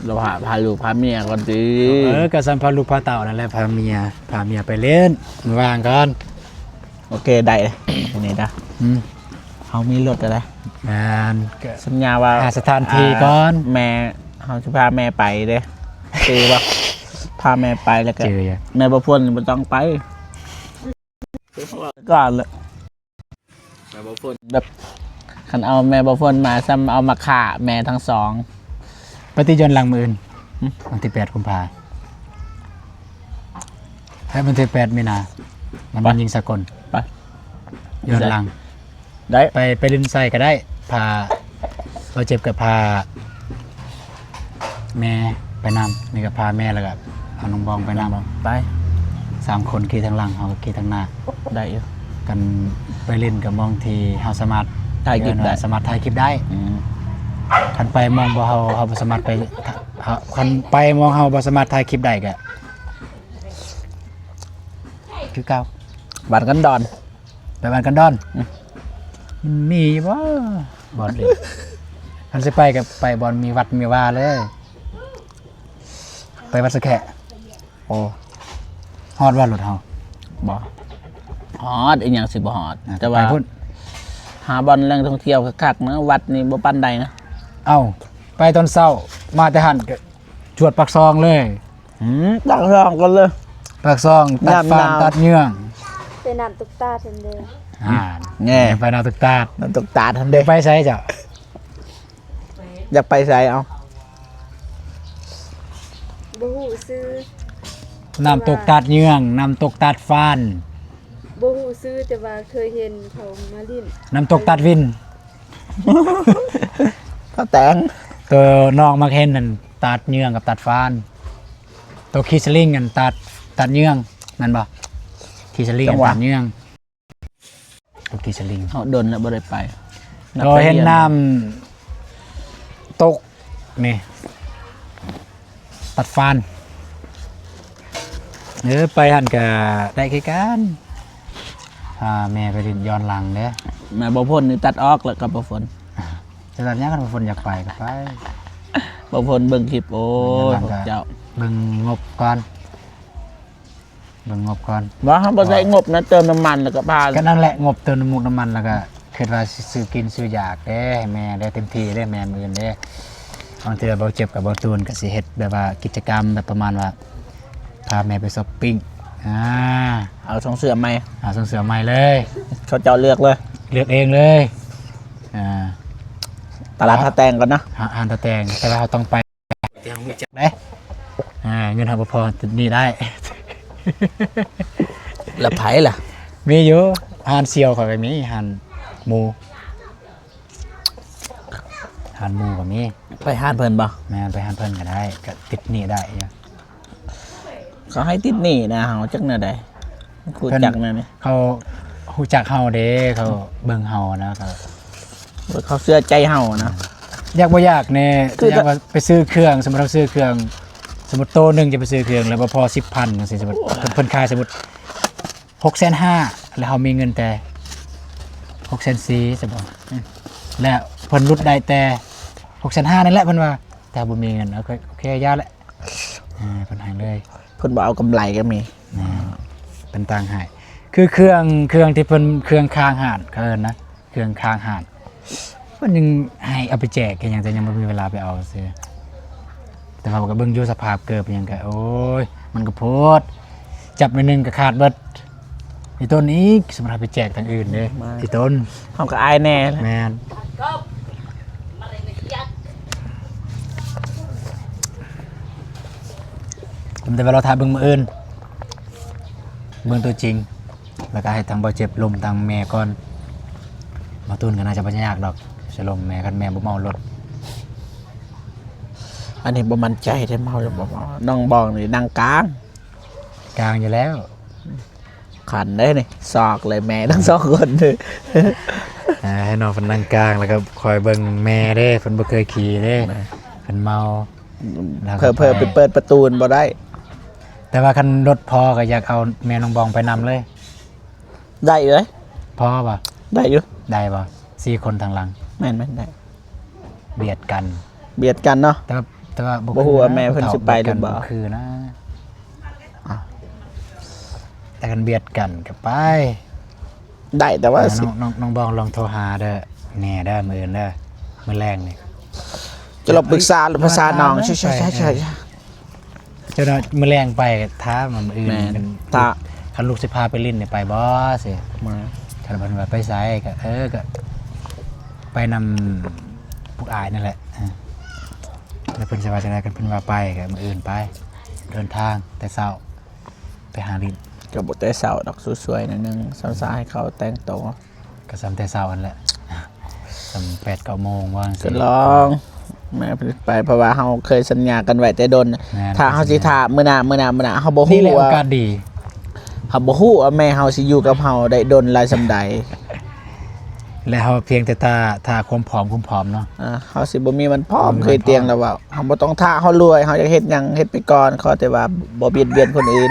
ລະພາ ພາລູກພາເມຍກ່ອນຕິ. ເອີ ກະຊັ້ນພາລູກພາເຕົ້ານັ້ນແຫຼະ ພາເມຍ ພາເມຍໄປຫຼິ້ນ ມື້ວ່າງກ່ອນ. ໂອເຄ ໄດ້ ອັນນີ້ນະ ອືມ ເຮົາມີລົດແລ້ວນະ ແມ່ນ ສັນຍາວ່າ ຫາສະຖານທີ່ກ່ອນ ອ່າ ແມ່ ເຮົາຊິພາແມ່ໄປເດ້ ຄືວ່າພາແມ່ໄປ ແລ້ວກະ ແມ່ບໍ່ຝົນບໍ່ຕ້ອງໄປ ກ່ອນແຫຼະ ແມ່ບໍ່ຝົນ ແບບ ຄັນເອົາແມ່ບໍ່ຝົນມາ ສ່ຳເອົາມາຂ້າແມ່ທັງສອງ. ໄປຕິ ຍ້ອນຫຼັງມື້ອື່ນ ຫຶ ວັນທີແປດກຸມພາ ແລະ ວັນທີແປດມີນາ ມັນ ໄປ ວັນຍິງສາກົນ ໄປ ຍ້ອນຫຼັງ ໄດ້ ໄປ ໄປຫຼິ້ນໃສ່ກໍໄດ້ ພາ ບາດເຈັບກໍພາແມ່ໄປນຳ ນີ້ກໍພາແມ່ ແລ້ວກໍເອົານ້ອງບອງໄປນຳ ໄປ ສາມຄົນຂີ່ທາງຫຼັງ ເຮົາກໍຂີ່ທາງໜ້າ ໄດ້ຢູ່ ກັນໄປຫຼິ້ນກັບໝ່ອງທີ່ເຮົາສາມາດຖ່າຍຄລິບໄດ້ ສາມາດຖ່າຍຄລິບໄດ້ ອືມ ຄັນໄປໝ່ອງບໍ່ ເຮົາ ເຮົາບໍ່ສາມາດໄປ ເຮົາ ຄັນໄປໝ່ອງເຮົາບໍ່ສາມາດຖ່າຍຄລິບໄດ້ກໍ ຄືເກົ່າ ບ້ານກັນດອນ ໄປບ້ານກັນດອນ ອືມ ມັນມີບໍ່ບ່ອນຫຼິ້ນ? ຄັນຊິໄປກໍໄປບ່ອນມີວັດມີວາເລີຍ ໄປວັດສະແຄະ. ໂອ້ ຮອດບໍ່ລົດເຮົາ? ບໍ່ຮອດ ອີ່ຫຍັງຊິບໍ່ຮອດ ອ່າ ແຕ່ວ່າໄປພຸ້ນ ຫາບ່ອນແຫຼ່ງທ່ອງທ່ຽວຄັກໆນະ ວັດນີ້ບໍ່ປານໃດນະ. ເອົ້າ ໄປຕອນເຊົ້າ ມາແຕ່ຫັ້ນກໍ ຈວດປາກຊ່ອງເລີຍ ອືມ ປາກຊ່ອງກ່ອນເລີຍ ປາກຊ່ອງ ຕັດຟານ ຍາມໜາວ ຕັດເຫຍື່ອງ ໄປນ້ຳຕົກຕາດຫັ້ນເດ້ ອ່າ ແນ່ ໄປນ້ຳຕົກຕາດ ນ້ຳຕົກຕາດຫັ້ນເດ້. ໄປໃສເຈົ້າ? ຢາກໄປໃສ? ເອົ້າ ບໍ່ຮູ້ຊື່ ນ້ຳຕົກຕາດເຍືອງ ນ້ຳຕົກຕາດຟານ ບໍ່ຮູ້ຊື່ ແຕ່ວ່າເຄີຍເຫັນເຂົາມາຫຼິ້ນ ນ້ຳຕົກຕາດວິນ ຕາແຕງ ໂຕນ້ອງມັກເຫັນນັ້ນ ຕາດເຍືອງກັບຕາດຟານ ໂຕຂີ້ສະລິງຫັ້ນ ຕາດ ຕາດເຍືອງ ແມ່ນບໍ່? ຂີ້ສະລິງ ຕາດເຍືອງ ໂຕຂີ້ສະລິງ ເຮົາດົນແລ້ວບໍ່ໄດ້ໄປ ໂຕເຫັນນ້ຳຕົກ ນີ້ ຕັດຟານ ເອີ ໄປຫັ້ນກະໄດ້ຄືກັນ ພາແມ່ໄປຫຼິ້ນຍ້ອນຫຼັງເດ້ ແມ່ບໍ່ພົ້ນນີ້ຕັດອອກແລ້ວກັບບໍ່ພົ້ນ ຈະຕັດຫຍັງ ຄັນບໍ່ພົ້ນຢາກໄປກະໄປ ບໍ່ພົ້ນເບິ່ງຄລິບ ໂອ້ຍ ເບິ່ງງົບກ່ອນ ເບິ່ງງົບກ່ອນ ວ່າເຮົາບໍ່ໃຊ້ງົບນະ ເຕີມນ້ຳມັນແລ້ວກໍຜ່ານ ກໍນັ້ນແຫຼະ ງົບເຕີມນ້ຳມັນ ແລ້ວກໍຄິດວ່າຊິຊື້ກິນຊື້ຢາກເດ້ ໃຫ້ແມ່ເດ້ ເຕັມທີ່ເດ້ ແມ່ມື້ອື່ນເດ້ ບາງເທື່ອເບົາເຈັບກັບເບົາຕູນກໍຊິເຮັດແບບວ່າກິດຈະກຳແບບປະມານວ່າ ພາແມ່ໄປຊັອບປິງ ອາ ເອົາຊົງເສື້ອໃໝ່ ເອົາຊົງເສື້ອໃໝ່ເລີຍ ເຂົາເຈົ້າເລືອກເລີຍ ເລືອກເອງເລີຍ ອາ ຕະຫຼາດທ່າແຕງກ່ອນເນາະ ຮ້ານທ່າແຕງ ແຕ່ວ່າເຮົາຕ້ອງໄປ ເດ້ ອ່າ ເງິນເຮົາບໍ່ພໍຕິດໜີ້ໄດ້ ແລ້ວໃຜລະ? ມີຢູ່ ຮ້ານສ່ຽວຂ້ອຍກໍມີ ຮ້ານໝູ່ ຮ້ານໝູ່ກໍມີ ໄປຮ້ານເພິ່ນບໍ່? ແມ່ນ ໄປຮ້ານເພິ່ນກໍໄດ້ ກໍຕິດໜີ້ໄດ້ຢູ່ ເຂົາໃຫ້ຕິດໜີ້ນະ ເຮົາຈັກແນວໃດ ຮູ້ຈັກແນວນີ້ ເຂົາຮູ້ຈັກເຮົາເດ້ ເຂົາເບິ່ງເຮົານະ ເຂົາ ເຂົາເຊື່ອໃຈເຮົານະ ຢາກບໍ່ຢາກນີ້ ຄື ຢາກວ່າໄປຊື້ເຄື່ອງ ສົມມຸດເຮົາຊື້ເຄື່ອງ ສົມມຸດໂຕໜຶ່ງຈະໄປຊື້ເຄື່ອງ ແລ້ວບໍ່ພໍສິບພັນຈັ່ງຊີ້ ສົມມຸດເພິ່ນ ເພິ່ນຂາຍ ສົມມຸດຫົກແສນຫ້າ ແລ້ວເຮົາມີເງິນແຕ່ຫົກແສນສີ່ ສະບໍ ແລ້ວເພິ່ນຫຼຸດໄດ້ແຕ່ຫົກແສນຫ້ານັ້ນແຫຼະ ເພິ່ນວ່າ ແຕ່ບໍ່ມີເງິນ ໂອເຄ ໂອເຄ ຢ່າແຫຼະ ເພິ່ນໃຫ້ເລີຍ ເພິ່ນບໍ່ເອົາກຳໄລກໍມີ ແມ່ນ ເພິ່ນຕ່າງໃຫ້ ຄືເຄື່ອງ ເຄື່ອງທີ່ເພິ່ນ ເຄື່ອງຄາງຮ້ານ ເຂົາເອີ້ນນະ ເຄື່ອງຄາງຮ້ານ ເພິ່ນຍັງໃຫ້ເອົາໄປແຈກເຮັດຫຍັງ ແຕ່ຍັງບໍ່ມີເວລາໄປເອົາຊື່ ແຕ່ວ່າກໍເບິ່ງຢູ່ສະພາບເກີບຫຍັງກໍ ໂອ້ຍ ມັນກໍໂພດ ຈັບໜ້ອຍໜຶ່ງກໍຂາດເບິດ ອີຕົນອີກ ສົມມຸດເຮົາໄປແຈກທາງອື່ນເດ້ ມາ ອີຕົນ ເຮົາກໍອາຍແດ່ ແມ່ນ ແຕ່ວ່າລໍຖ້າເບິ່ງມື້ອື່ນ ເບິ່ງຕົວຈິງ ແລ້ວກໍໃຫ້ທາງບ່າວເຈັບລົມທາງແມ່ກ່ອນ ບ່າວຕູນກໍໜ້າຈະບໍ່ຍາກດອກ ຊິລົມແມ່ ຄັນແມ່ບໍ່ເມົາລົດ ອັນນີ້ບໍ່ໝັ້ນໃຈເດ້ ເມົາຫຼືບໍ່ເມົາ ນ້ອງບອງນີ້ນັ່ງກາງ ກາງຢູ່ແລ້ວ ຂັນເດ້ນີ້ ຊອກເລີຍແມ່ທັງສອງຄົນ ເອີ ໃຫ້ນ້ອງເພິ່ນນັ່ງກາງ ແລ້ວກໍຄອຍເບິ່ງແມ່ເດ້ ເພິ່ນບໍ່ເຄີຍຂີ່ເດ້ ແມ່ ເພິ່ນເມົາ ເຜີໆໄປເປີດປະຕູມັນບໍ່ໄດ້ ແຕ່ວ່າຄັນລົດພໍກໍຢາກເອົາແມ່ນ້ອງບອງໄປນຳເລີຍ ໄດ້ເອີຍ ພໍບໍ່? ໄດ້ຢູ່ ໄດ້ບໍ່? ສີ່ຄົນທາງຫຼັງ ແມ່ນໆ ໄດ້ ບຽດກັນ ບຽດກັນເນາະ ແຕ່ວ່າ ແຕ່ວ່າບໍ່ ບໍ່ຮູ້ວ່າແມ່ເພິ່ນຊິໄປຫຼືບໍ່ ຄືນະ ອ່ະ ແຕ່ຄັນບຽດກັນກໍໄປ ໄດ້ ແຕ່ວ່າ ເອີ ຊິ ນ້ອງ ນ້ອງ ນ້ອງບອງລອງໂທຫາເດີ ແນ່ເດີ ມື້ອື່ນເດີ ມື້ແລງນີ້ ຈະລອງປຶກສາ ປຶກສານ້ອງ ໃຊ່ໆໆ ເຈົ້າເນາະ ມື້ແລງໄປຖ້າມື້ອື່ນ ແມ່ນ ຄັນ ຖ້າ ຄັນລູກຊິພາໄປຫຼິ້ນນີ້ໄປບໍ່ຊີ້ ມາ ຄັນເພິ່ນວ່າໄປໃສກໍ ເອີ ກໍໄປນຳພວກອ້າຍນັ້ນແຫຼະ ແລ້ວເພິ່ນຊິວ່າຈັ່ງໃດ ຄັນເພິ່ນວ່າໄປກໍມື້ອື່ນໄປ ເດີນທາງແຕ່ເຊົ້າ ໄປຫາຫຼິ້ນ ກໍບໍ່ແຕ່ເຊົ້າດອກ ສວຍໆໜ້ອຍໜຶ່ງ ສາວໆໃຫ້ເຂົາແຕ່ງໂຕ ກໍສ່ຳແຕ່ເຊົ້າຫັ້ນແຫຼະ ສ່ຳແປດເກົ້າໂມງວ່າຈັ່ງຊີ້ ກໍລອງ ແມ່ນໄປ ເພາະວ່າເຮົາເຄີຍສັນຍາກັນໄວ້ແຕ່ດົນ ແມ່ນ ຖ້າເຮົາຊິຖ້າມື້ໜ້າ ມື້ໜ້າ ມື້ໜ້າ ເຮົາບໍ່ຮູ້ ນີ້ແຫຼະໂອກາດດີ ເຮົາບໍ່ຮູ້ວ່າແມ່ເຮົາຊິຢູ່ກັບເຮົາໄດ້ດົນຫຼາຍສ່ຳໃດ ແລະ ເຮົາພຽງແຕ່ຖ້າ ຖ້າຄວາມພ້ອມ ຄວາມພ້ອມເນາະ ອ່າ ເຮົາຊິບໍ່ມີວັນພ້ອມ ບໍ່ມີວັນພ້ອມ ເຄີຍຕຽງແລ້ວເວົ້າ ເຮົາບໍ່ຕ້ອງຖ້າເຮົາລວຍ ເຮົາຢາກເຮັດຫຍັງເຮັດໄປກ່ອນ ຂໍແຕ່ວ່າບໍ່ບຽດບຽນຄົນອື່ນ.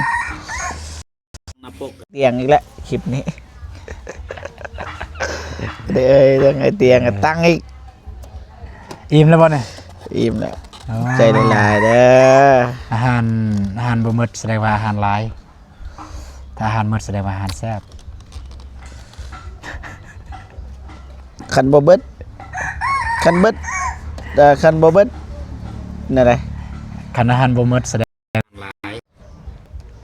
ຕຽງອີກແລ້ວຄລິບນີ້ ເດ້ເອີຍ ເລື່ອງໄອ້ຕຽງກໍຕັ້ງອີກ ອີ່ມແລ້ວບໍ່ນີ້? ອີ່ມແລ້ວ ອໍ ຂອບໃຈຫຼາຍໆເດີ ອາຫານ ອາຫານບໍ່ໝົດ ສະແດງວ່າອາຫານຫຼາຍ ຖ້າອາຫານໝົດ ສະແດງວ່າອາຫານແຊບ ຄັນບໍ່ເບິດ ຄັນເບິດ ເອີ ຄັນບໍ່ເບິດ ແນວໃດ? ຄັນອາຫານບໍ່ໝົດ ສະແດງ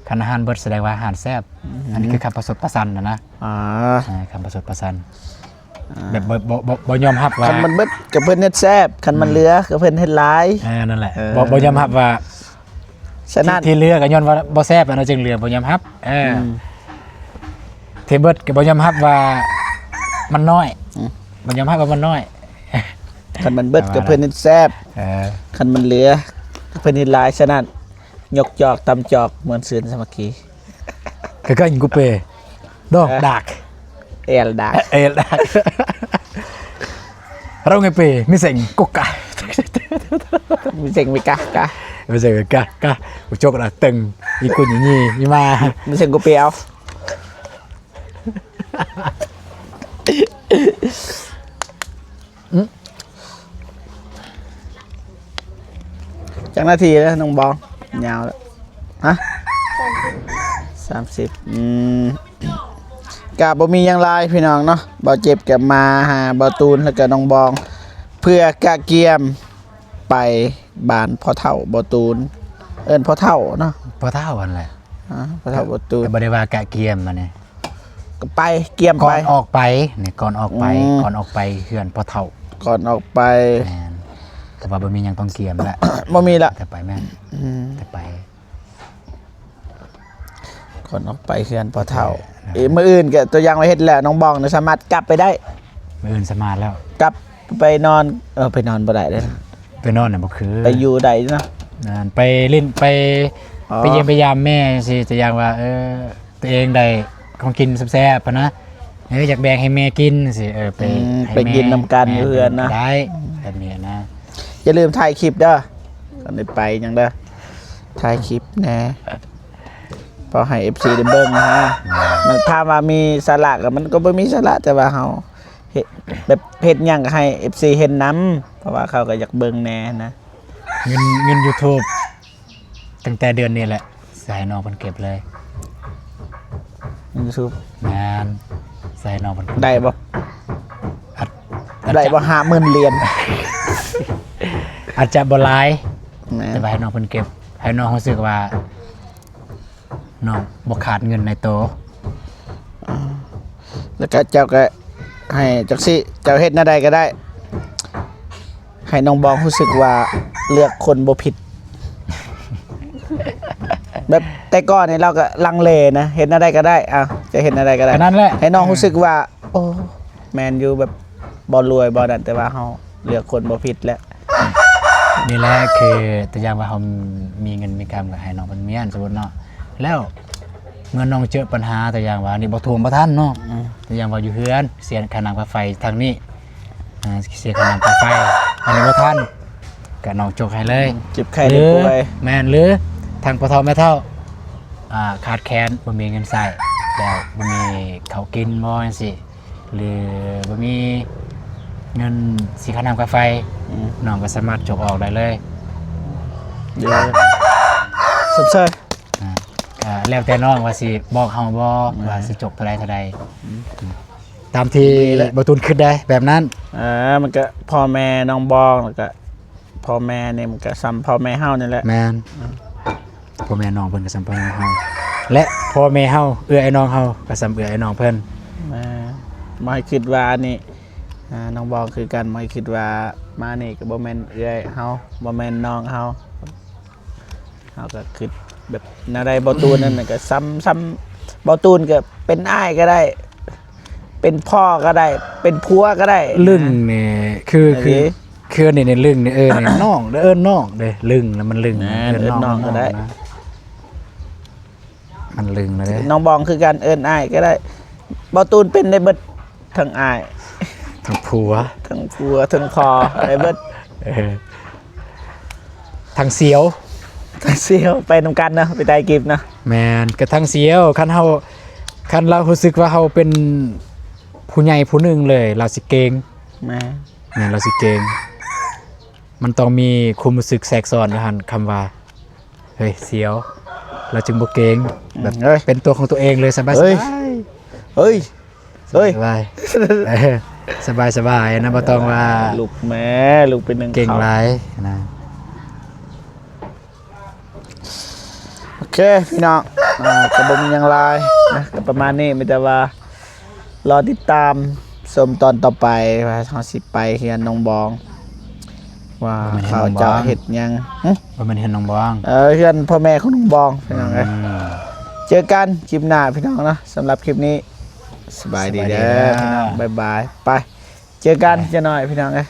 ຄັນອາຫານເບິດສະແດງວ່າອາຫານແຊບ ອືມ ອັນນີ້ຄືຄຳປະຊົດປະຊັນນະນະ ອາ ເອີ ຄຳປະຊົດປະຊັນ ອາ ແບບບໍ່ ບໍ່ ບໍ່ ບໍ່ຍອມຮັບວ່າ ຄັນມັນເບິດກໍເພິ່ນເຮັດແຊບ ຄັນມັນ ອືມ ເຫຼືອກໍເພິ່ນເຮັດຫຼາຍ ເອີ ນັ້ນແຫຼະ ເອີ ບໍ່ ບໍ່ຍອມຮັບວ່າ ສະນັ້ນ ທີ່ ທີ່ເຫຼືອກໍຍ້ອນວ່າບໍ່ແຊບ ອັນນັ້ນຈຶ່ງເຫຼືອ ບໍ່ຍອມຮັບ. ເອີ ອືມ ທີ່ເບິດກໍບໍ່ຍອມຮັບວ່າມັນນ້ອຍ ອືມ ບໍ່ຍອມຮັບວ່າມັນນ້ອຍ. ຄັນມັນເບິດກໍເພິ່ນເຮັດແຊບ ເອີ ຄັນມັນເຫຼືອກໍເພິ່ນເຮັດຫຼາຍ. ສະນັ້ນ ຍົກຈອກຕຳຈອກ ມ່ວນຊື່ນສາມັກຄີ. ກະກະຫຍັງກູເປ ດອກ ເອີ ດາກ ແອລດາກ ແອລດາກ. ເຮົາໄງເປ ມີເສັງກົກກະ ມີເສັງມີກະ ກະ ມີເສັງມີກະ ກະ ກູຈົກລະເຕັງ ອີກຸນອີນີ້ ອີມາ ມີເສັງກູເປ ເອົາ. ອືມ ຈັກນາທີແລ້ວນ້ອງບອງ? ຍາວແລ້ວ ຮະ? ສາມສິບ ສາມສິບ ອືມ ກະບໍ່ມີຫຍັງຫຼາຍພີ່ນ້ອງເນາະ. ບ່າວເຈັບກະມາຫາບ່າວຕູນ ແລ້ວກະນ້ອງບອງ ເພື່ອກະກຽມໄປບ້ານພໍ່ເຖົ້າບ່າວຕູນ ເອີ້ນພໍ່ເຖົ້າເນາະ ພໍ່ເຖົ້າຫັ້ນແຫຼະ. ອ່າ ພໍ່ເຖົ້າບໍ່ຕູນ ກໍບໍ່ໄດ້ວ່າກະກຽມມານີ້ ກໍໄປ ກຽມໄປ ກ່ອນອອກໄປນີ້ ກ່ອນອອກໄປ ອືມ ກ່ອນອອກໄປເຮືອນພໍ່ເຖົ້າ ກ່ອນອອກໄປ ແມ່ນ ແຕ່ວ່າບໍ່ມີຫຍັງຕ້ອງກຽມລະ ບໍ່ມີລະ ແຕ່ໄປແມ່ນ ອືມ ແຕ່ໄປ ກ່ອນອອກໄປເຮືອນພໍ່ເຖົ້າ. ເອີ ມື້ອື່ນກໍຕົວຢ່າງວ່າເຮັດແລ້ວ ນ້ອງບອງນະສາມາດກັບໄປໄດ້ ມື້ອື່ນສາມາດແລ້ວ ກັບໄປນອນ ເອີ ໄປນອນບໍ່ໄດ້ເດ້ ໄປນອນນະບໍ່ຄື ໄປຢູ່ໄດ້ເນາະ ນັ້ນ ໄປຫຼິ້ນ ໄປ ອໍ ໄປຢ້ຽມໄປຢາມແມ່ຈັ່ງຊີ້ ຕົວຢ່າງວ່າ ເອີ ຕົວເອງໄດ້ຂອງກິນແຊບໆຫັ້ນນະ ເອີ ຢາກແບ່ງໃຫ້ແມ່ກິນຈັ່ງຊີ້ ເອີ ໄປ ອືມ ໃຫ້ແມ່ ໄປກິນນຳກັນຢູ່ເຮືອນນະ ໄດ້ ແບບນີ້ນະ. ຢ່າລືມຖ່າຍຄລິບເດີ ຄັນໄດ້ໄປຫຍັງເດີ ຖ່າຍຄລິບແດ່ ພໍໃຫ້ເອັຟຊີໄດ້ເບິ່ງນະ. ອືມ ມັນຖາມວ່າມີສາລະກໍ ມັນກໍບໍ່ມີສາລະ ແຕ່ວ່າເຮົາເຮັດ ແບບເຮັດຫຍັງກໍໃຫ້ເອັຟຊີເຫັນນຳ ເພາະວ່າເຂົາກໍຢາກເບິ່ງແດ່ນະ. ເງິນ ເງິນຢູທູບ ຕັ້ງແຕ່ເດືອນນີ້ແຫຼະ ຊິໃຫ້ນ້ອງເພິ່ນເກັບເລີຍ ຢູທູບ ແມ່ນ ຊິໃຫ້ນ້ອງເພິ່ນເກັບ ໄດ້ບໍ່? ອາດ ອາດຈະ ໄດ້ບໍ່? ຫ້າໝື່ນຫຼຽນ ອາດຈະບໍ່ຫຼາຍ ແມ່ນ ແຕ່ວ່າໃຫ້ນ້ອງເພິ່ນເກັບ ໃຫ້ນ້ອງຮູ້ສຶກວ່າ ນ້ອງບໍ່ຂາດເງິນໃນໂຕ ແລ້ວກະເຈົ້າກະໃຫ້ຈັກຊີ້ ເຈົ້າເຮັດແນວໃດກໍໄດ້ ໃຫ້ນ້ອງບອງຮູ້ສຶກວ່າເລືອກຄົນບໍ່ຜິດ ແບບແຕ່ກ່ອນນີ້ລາວກໍລັງເລນະ ເຮັດແນວໃດກໍໄດ້ ເອົາ ຈະເຮັດແນວໃດກໍໄດ້ ກໍນັ້ນແຫຼະ ໃຫ້ນ້ອງຮູ້ສຶກວ່າ ໂອ້ ແມ່ນຢູ່ ແບບບໍ່ລວຍບໍ່ນັ້ນ ແຕ່ວ່າເຮົາເລືອກຄົນບໍ່ຜິດແຫຼະ. ນີ້ແຫຼະ ຄືຕົວຢ່າງວ່າເຮົາມີເງິນມີຄຳກໍໃຫ້ນ້ອງເພິ່ນມີອັນ ສົມມຸດເນາະ ແລ້ວເມື່ອນ້ອງເຈີປັນຫາ ຕົວຢ່າງວ່ານີ້ບໍ່ຖ້ວງບໍ່ທັນເນາະ ອືມ ຕົວຢ່າງວ່າຢູ່ເຮືອນ ເສຍຄ່ານ້ຳຄ່າໄຟທາງນີ້ ອ່າ ເສຍຄ່ານ້ຳຄ່າໄຟ ອັນນີ້ບໍ່ທັນ ກໍນ້ອງຈົກໃຫ້ເລີຍ ເຈັບໄຂ້ໄດ້ປ່ວຍ ແມ່ນ ຫຼືທາງພໍ່ເຖົ້າແມ່ເຖົ້າ ອ່າ ຂາດແຄນ ບໍ່ມີເງິນໃຊ້ ແລ້ວບໍ່ມີເຂົ້າກິນບໍ່ ຈັ່ງຊີ້ ຫຼືບໍ່ມີເງິນເສຍຄ່ານ້ຳຄ່າໄຟ ອືມ ນ້ອງກໍສາມາດຈົກອອກໄດ້ເລີຍ ເອີ ຊົດເຊີຍ ອ່າ ກໍແລ້ວແຕ່ນ້ອງວ່າຊິບອກເຮົາບໍ່ ແມ່ນ ວ່າຊິຈົກເທົ່າໃດເທົ່າໃດ ອືມ ຕາມທີ່ ນີ້ແຫຼະ ບ່າວຕູນຄິດໄດ້ແບບນັ້ນ ເອີ ມັນກໍພໍ່ແມ່ນ້ອງບອງ ແລ້ວກໍພໍ່ແມ່ນີ້ມັນກໍສ່ຳພໍ່ແມ່ເຮົານີ້ແຫຼະ ແມ່ນ ອືມ ພໍ່ແມ່ນ້ອງເພິ່ນກໍສ່ຳພໍ່ແມ່ເຮົາ ແລະ ພໍ່ແມ່ເຮົາ ເອື້ອຍອ້າຍນ້ອງເຮົາກໍສ່ຳເອື້ອຍອ້າຍນ້ອງເພິ່ນ ແມ່ນ ບໍ່ໃຫ້ຄິດວ່າອັນນີ້ ອ່າ ນ້ອງບອງຄືກັນ ບໍ່ໃຫ້ຄິດວ່າມານີ້ກໍບໍ່ແມ່ນເອື້ອຍເຮົາ ບໍ່ແມ່ນນ້ອງເຮົາ ເຮົາກໍຄິດແບບແນວໃດ ບ່າວຕູນນັ້ນກໍສ່ຳ ສ່ຳ ບ່າວຕູນກໍເປັນອ້າຍກໍໄດ້ ເປັນພໍ່ກໍໄດ້ ເປັນຜົວກໍໄດ້ ລຶ້ງນີ້ ຄື ຄື ຄືອັນນີ້ນີ້ລຶ້ງນີ້ ເອີ ນີ້ນ້ອງເດີ ເອີ້ນນ້ອງເດີ ລຶ້ງແລ້ວມັນລຶ້ງ ແມ່ນ ເອີ້ນນ້ອງ ເອີ້ນນ້ອງກໍໄດ້ ມັນລຶ້ງແລ້ວເດ້ ນ້ອງບອງຄືກັນ ເອີ້ນອ້າຍກໍໄດ້ ບ່າວຕູນເປັນໄດ້ເບິດ ທັງອ້າຍ ທັງຜົວ ທັງຜົວ ທັງພໍ່ ໄດ້ເບິດ ເອີ ທັງສຽວ ທັງສຽວ ໄປນຳກັນເນາະ ໄປໄຕ່ກິບເນາະ ແມ່ນ ກໍທັງສຽວ ຄັນເຮົາ ຄັນລາວຮູ້ສຶກວ່າເຮົາເປັນຜູ້ໃຫຍ່ຜູ້ໜຶ່ງເລີຍ ລາວຊິເກງ ແມ່ນ ແມ່ນ ລາວຊິເກງ ມັນຕ້ອງມີຄວາມຮູ້ສຶກແຊກຊ້ອນຢູ່ຫັ້ນ ຄຳວ່າ ເຮີ້ຍ ສຽວ ລາວຈຶ່ງບໍ່ເກງ ອືມ ແບບ ເອີຍ ເປັນຕົວຂອງຕົວເອງເລີຍ ສະບາຍໆ ເອີຍ ເອີຍ ສະບາຍໆ ເອີຍ ສະບາຍໆ ນະ ບໍ່ຕ້ອງວ່າ ລຸກແມ່ ລຸກໄປໜຶ່ງ ເກງ ເຂົ້າ ຫຼາຍນະ. ໂອເຄພີ່ນ້ອງ ອ່າ ກໍບໍ່ມີຫຍັງຫຼາຍນະ ກໍປະມານນີ້ ມີແຕ່ວ່າລໍຕິດຕາມຊົມຕອນຕໍ່ໄປ ວ່າເຮົາຊິໄປເຮືອນນ້ອງບອງ ວ່າ บ่แม่น ເຂົາເຈົ້າເຮັດຫຍັງ ບໍ່ແມ່ນເຮືອນນ້ອງບອງ ເອີ ເຮືອນພໍ່ແມ່ຂອງນ້ອງບອງ ພີ່ນ້ອງເອີຍ ມ ເຈີກັນຄລິບໜ້າ ພີ່ນ້ອງເນາະ ສຳລັບຄລິບນີ້ ສະບາຍດີເດີ ສະບາຍດີເດີ ພີ່ນ້ອງ ບາຍບາຍ ໄປ ເຈີກັນ ເຈົ້ານ້ອຍ ພີ່ນ້ອງເອີຍ.